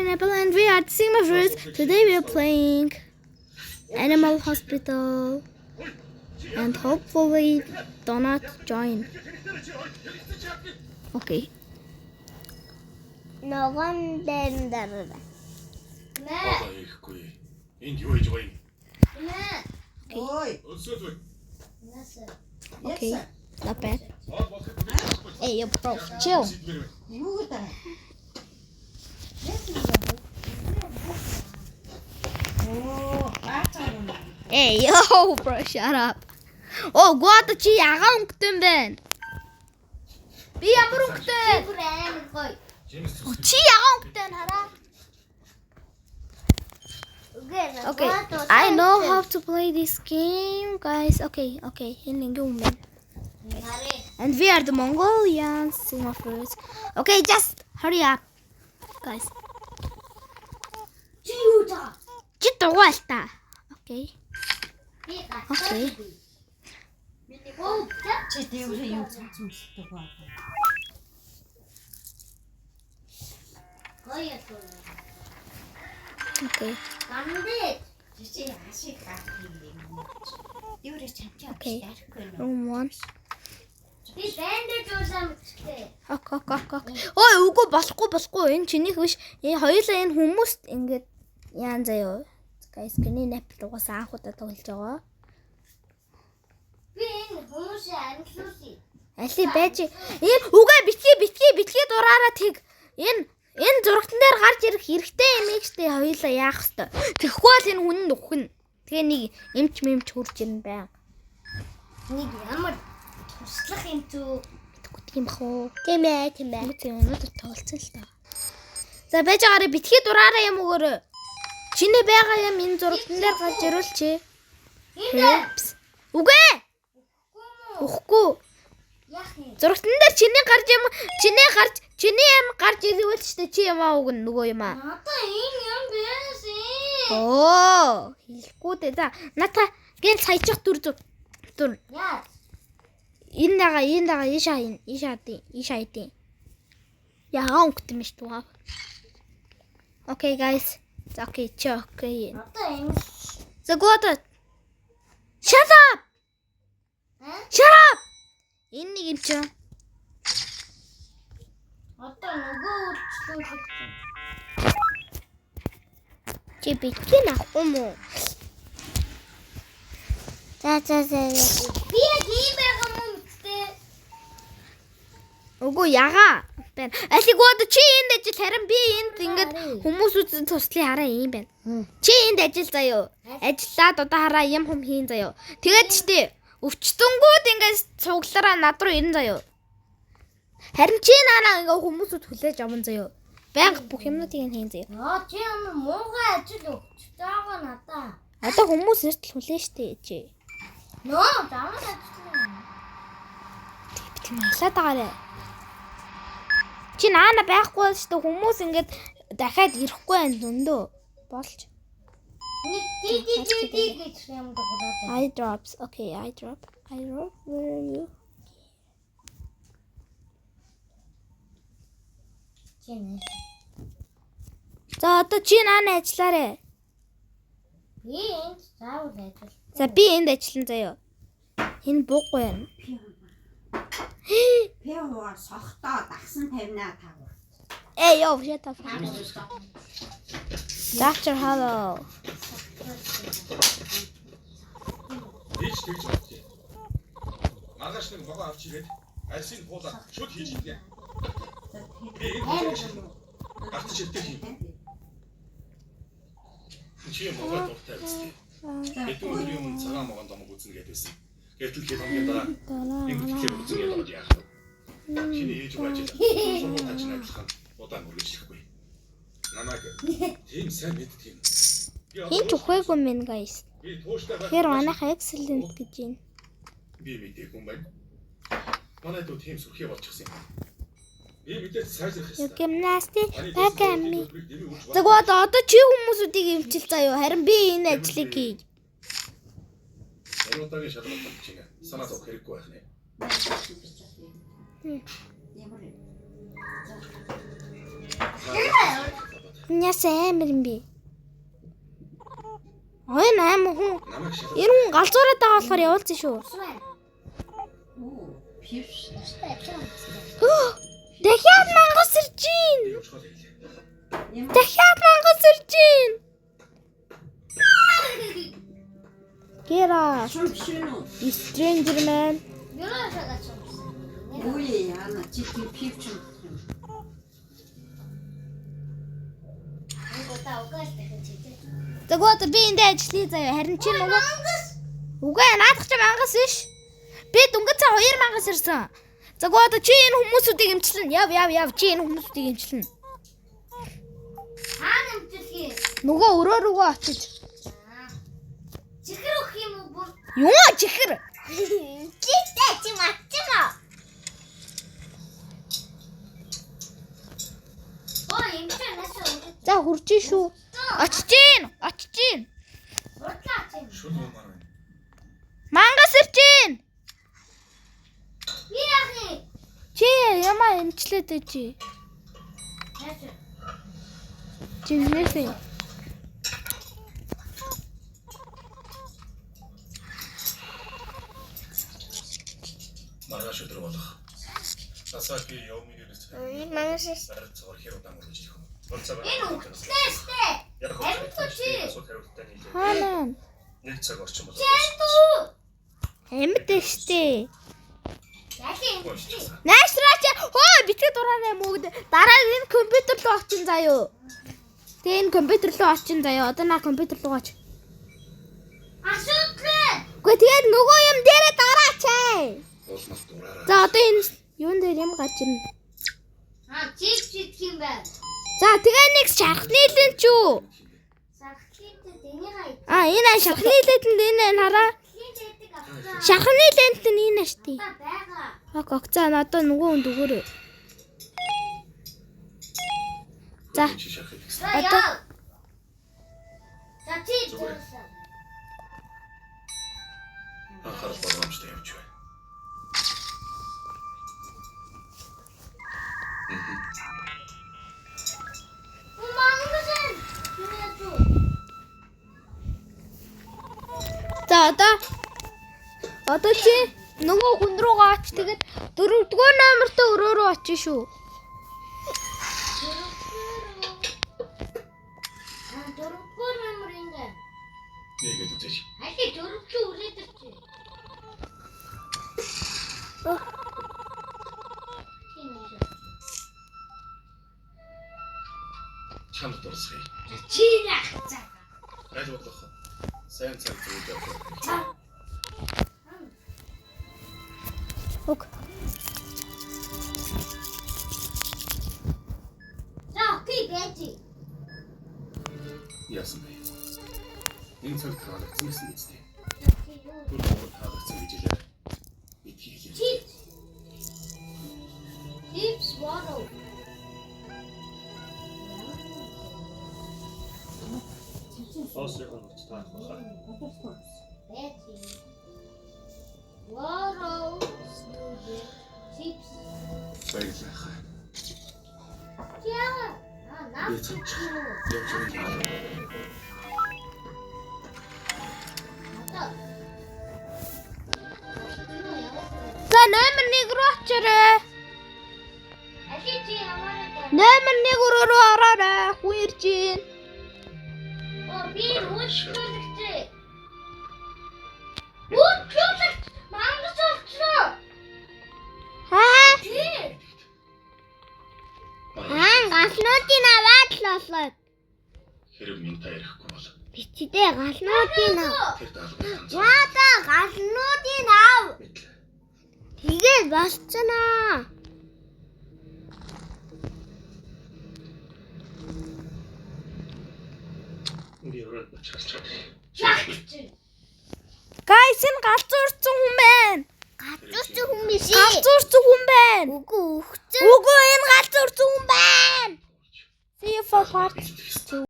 Pineapple and we are Sigma Fruits. Today we are playing Animal Hospital and hopefully do not join. Okay. Ногоон дээр нь дараарай. Одоо хийхгүй. Энд юу хийж байгаа юм? Ой. Өлсөөд бай. Okay. Not bad. Хоол болохыг хүлээж авахгүй. Hey, yo, bro, chill. Сэдмээр байна. Юу гэдэг вэ? Оо, баацаа юм. Hey, yo, bro, shut up. Oh, гуата чи ягаан өнгөтэй юм байна. Би ямар өнгөтэй? Бүр амар гоё. Джеймс Оо, чи ягаан өнгөтэй байна хараа. Үгүй ээ. Okay, I know how to play this game, guys. Okay, okay. Энэ ингээ юм байна. Харъя. And we are the Mongolians, Sigma Fruits. Okay, just hurry up, guys. Чи юу та? Чи дугаал та. Okay. Би Okay. гацаа. Миний гоо. Чи дээврээ юу цуцсдаг вэ? Гоё юм. Okay. Гандэ. Чи чи ашиг гах юм. Дээврээ чамчаа Okay. дарахгүй нөө. Room 1. Би бэндэж уусаа мэдчихлээ. Ок ок ок ок. Ой, үгүй болохгүй болохгүй. Энэ чинийх биш. Энэ хоёулаа энэ хүмүүст ингээд яан заяо. Guys, гинэ напл угаасаа анх удаа тоглож байгаа. Би энэ хүмүүсээ амжилуулъя. Али байж. Энэ үгүй битгий битгий битгий дураараа тэг. Энэ энэ зурагтан дээр гарч ирэх хэрэгтэй юм штэ хоёулаа яах хэвээр. Тэгэхгүй бол энэ хүн нь үхэн. Тэгээ нэг эмч мэмч хурж ирнэ байг. Нэг ямар туслах юм зүү. Мэдгүй тийм бах уу? Тийм ээ, тийм ээ. Үгүй өнөөдөр тоглолцсон л та. За байж байгаарэ битгий дураараа юм өгөөрэй. Чиний байгаа юм энэ зурагтан дээр гарч ирүүл чи. Энд Пс. Үгүй. Үхгүй. яах юм? Зурагтан дээр чиний гарч юм чиний гарч чиний юм гарч ирвэл штэ чи юмаа өгнө нөгөө юмаа. Надаа энэ юм байсан. Оо, хэлэхгүй дээ. За, ната гэн саячих дүр зүр. Дүр. Яа. Энэ дага, энэ дага ийш хайн, ийш хадын, ийш хайдын. Ягаан өнгөт юм шүү дээ. Okay guys. За окей, чи окей. Одоо энэ За go to. Shut up. Аа? Shut up. Энэ нэг юм чи. Одоо нөгөө үйлчлүүлэх. Чи битгий авахгүй мó? За за за. Би яг ийм байгаа юм үстэй. Үгүй ягаа. Байна. Алиг одоо чи энд ажил харин би энд ингээд хүмүүс үзэн туслая хараа юм байна. Чи энд ажил заяо. Ажиллаад одоо хараа юм хум хийн заяо. Тэгээд штэ өвчтөнгүүд ингээд цуглараа над руу ирэн заяо. Харин чи наана ингээд хүмүүсүүд хүлээж аван заяо. Байнга бүх юмнуудыг нь хийн заяо. Ноо чи ямар муугай ажил өгч байгаа надаа. Одоо хүмүүс эртэл хүлээж штэ чи. Ноо замаар ажиллана. Битгий маялаад байгаарэ. Чи наана байхгүй бол штэ хүмүүс ингээд дахиад ирэхгүй байх зөндөө болж. Нэг ди ди ди ди гэж юм дуурайд. Eye drops. Okay, eye drop. Eye drop. Where are you? Чи нэ. За одоо чи наана ажиллаарэ. Би энд заавал ажил. За би энд ажиллана заяа. Энэ буугүй байна. Пиво сохтоо дагсан тавина тав. Эй, yo, shut up. Dr. Hello. Ийж тэгж бодчих. Маргааш нэг могоо авч ирээд альсыг хуулаад шүд хийж иднэ. Би энэ хүлээж авах. Гарт шилдэг юм. Чи могоо дуртай үстэй. Хэдэн өдрийн өмнө цагаан могоон домог үзнэ гэдээ байсан. Гэтэл хэд хоногийн дараа энэ хөтлөөр үзнэ гэдэг бол яах вэ? Чиний хийж байгаа ажил сургууль ажил адилхан удаан үргэлжлэхгүй. Намайг тийм сайн мэддэг юм. Би одоо Хин ч үхээгүй мэн guys. Би тууштай байх. Тэгэхээр манайха excellent гэж байна. Би мдээгүй юм байна. Манай дүү тийм сүрхий болчихсон юм. Би мэдээж сайжрах You ёстой. gymnastic Манай back at me. төлбөрийг дэмий өгч За гоо одоо чи хүмүүсүүдийг эмчил заяа. Харин би энэ ажлыг хий. Энэ удаагийн шалгалтанд чинь санаа зовх хэрэггүй байх нэ. Ямар Та Яасан амар юм бэ? Ой наам хүн Намайг шалгах. энэ хүн галзуураад байгаа болохоор явуулсан шүү. Ус байна. Оо, пивш. Тустай авчаа. Дахиад мангас ирж гин. Би явчихвал хэлээ. Дахиад мангас ирж гин. Гера, Шүн биш үү? you stranger man. Юураа шагаа чамсан. Үгүй яана чи тийм пивч юм. Нэг удаа угаал дахин чийдээ. Тэгвэл одоо би энд ажиллая заяа. Харин чи нөгөө Үгүй наадах чи мангас биш. Би дөнгөж цаа 2 мангас ирсэн. Загваа одоо чи энэ хүмүүсүүдийг эмчлэн. Яв яв яв чи энэ хүмүүсүүдийг эмчлэн. Хаана эмчлэхий? Нөгөө өрөө рүүгээ очиж. Чихэр өгөх юм уу бүр? Юу чихэр? Чийдээ чи матчмаа. Ой, эмчээ насаа өгөх. За хурж шүү. Очиж гин. Очиж гин. Уртлаа чи. Шүн уумаар байна. Мангас ирж гин. Би яах юм? Чи ямаа эмчлээд ээ чи. Насаа. Чи нээсээ. Маргааш өдөр болох. Сасаки Йомигэрс. Мангас. Барь цогоор хэр удаан үргэлжлэх юм. Бол цаг. Энэ өгчлээ штэ. Яг Амьд чи. Асуулт хариулттай нийлээ. Хаана? Нэг цаг орчим болов. Амьд штэ. Ялын эмчлээ. Наашраа чи хөө битгий дураарай мөгд. Дараа нь энэ компьютер руу очин заяо. Тэ энэ компьютер руу очин заяо. Одоо на компьютер руу оч. Асуудал. Үгүй тэгээд нөгөө юм дээрээ дараач ээ. Уулмал дураараа. За одоо энэ юун дээр юм гарч ирнэ. Аа, чип чидэх юм байна. За тэгээ нэг шархны лэн ч юу? Сархлын дэнийг А энэ ай шархны лэнтэнд энэ ай хараа. айдлын дэдэг авцаа. Шархны лэнтэнд энэ ай штэ. байгаа. Ок ок за одоо нөгөө хүнд өгөөрэй. За. Чи шахах гэсэн. За Одоо- яа. За чи зурсан. Анхаарал болгоомжтой явж бай. Мангасан. Юу яа? За одоо чи нөгөө хүн рүүгээ оч тэгээд дөрөвдүгээр номертой өрөө рүү очив шүү. Аа, дөрөвдүгээр номер ингэ. Нэгэд үзээч. Аль дөрөвдүгээр үрээд ирчих. Чамд дурсахыг. Чи яах цаа. Аль болох сайн цаг зүйд явах. Ок. За окей байж. Яасан бэ? Энэ цаг таалагдсан гэсэн биз дээ. Түр бүр таалагдсан гэж хэлээ. Битгий хэлээ. Чип. Чипс water. Ос яг нь таах баха. Байж. Water. Чипс. Баярлалаа. Яа. Аа, наа. Би цааш. Явж байгаа. Одоо. За номер 1 рүү очоорой. Али чи ямаараа даа. Номер 1 өрөө рүү ороорой. Хүн ирж байна. Оо би үйлчлүүлэгч. Үйлчлүүлэгч мангас болчихлоо. Хаа? Чи. Аа, галнуудыг аваад л болоо. Хэрэг минь та ярихгүй бол Бичдээ галнуудыг ав. тэр даалгавар ганц. Яада галнуудыг ав. Мэдлээ. Тэгээд болчихноо. Би өрөөд очиж чадах. Guys энэ галзуурсан хүн байна. Галзуурсан хүн биш ээ. Галзуурсан хүн байна. Үгүй өгцөн. Үгүй энэ галзуурсан хүн байна. See you for part 2.